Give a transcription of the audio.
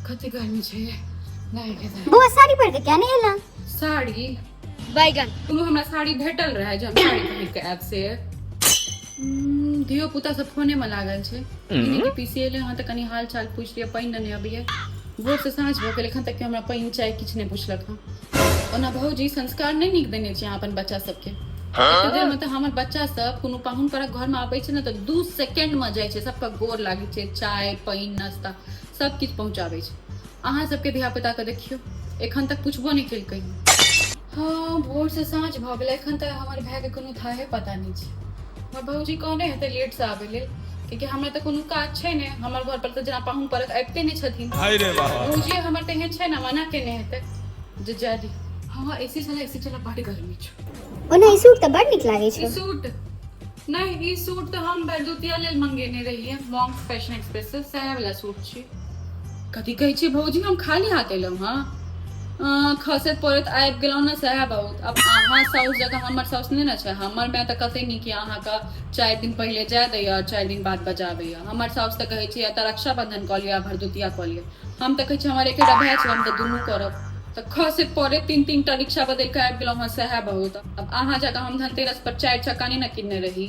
कते गर्मी छै नहि गेलै। बौआ, साड़ी पहिर के किया नहि एला? साड़ी? बैगन। कोनो हमरा साड़ी भेटल रहै जे हम साड़ी पहिर के आयब से? धियो पुता सब फोने में लागल छै। ई कि पीसी एलै हँ तऽ कनि हाल चाल पूछि लिअ। पानि नहि अबैया, भोर से साँझ भऽ गेल, एखन तक हमरा पानि चाय किछु नहि पुछलक हँ। ओना भौजी, संस्कार नहि नीक देने छी अहाँ अपन बच्चा सबके। एते देर में तऽ हमर बच्चा सब कोनो पाहुन परक घर में आबै छै ने, तऽ 2 सेकेंड में जाइ छै, सबके गोर लागै छै, चाय पानि नाश्ता सब किछु पहुँचाबै छै। अहाँ सबके धिया पुता के देखियौ, एखन तक पुछबो नहि केलकै हँ। हँ, भोर से साँझ भऽ गेलै, एखन तक हमर भायके कोनो थाहे पता नहि छै। हमर भौजी कहने हेतै लेटसँ आबै लेल, कियाकि हमरा तऽ कोनो काज छै नहि। हमर घर पर तऽ जेना पाहुन परक आबिते नहि छथिन। हाय रे बाबा। भौजी हमर तेहन छै ने, मना केने हेतै जे जाय दी। हँ, एसी चला, एसी चला, बड गर्मी छै। ओना ई सूट तऽ बड़ नीक लागै ई छै। सूट नहि, ई सूट तऽ हम भरदुतिया लेल मंगेने रहियै मॉन्क्स फैशन एक्सप्रेस से, सएह वाला सूट छी। कथी कहै छी भौजी, हम खाली हाथ एलहुँ हँ? खसैत पड़ैत आबि गेलहुँ ने, सएह बहुत। आब अहाँ साउस जकाँ हमर साउस नहि ने छै। हमर माय तऽ कते नीक यऽ अहाँके, 4 दिन पहिले जाय दैया और 4 दिन बाद बजाबैया। हमर साउस तऽ कहै छै, या तऽ रक्षाबंधन कऽ लिअ या भरदुतिया कऽ लिअ। हम तऽ कहै छी, हमर एकेटा भाय छै, हम तऽ दुनू करब। तऽ खसैत पड़ैत तीन तीन टा रिक्शा बदलि कऽ आबि गेलहुँ हँ, सएह बहुत। आब अहाँ जकाँ हम धनतेरस पर चारि चक्का नहि ने किनने रही।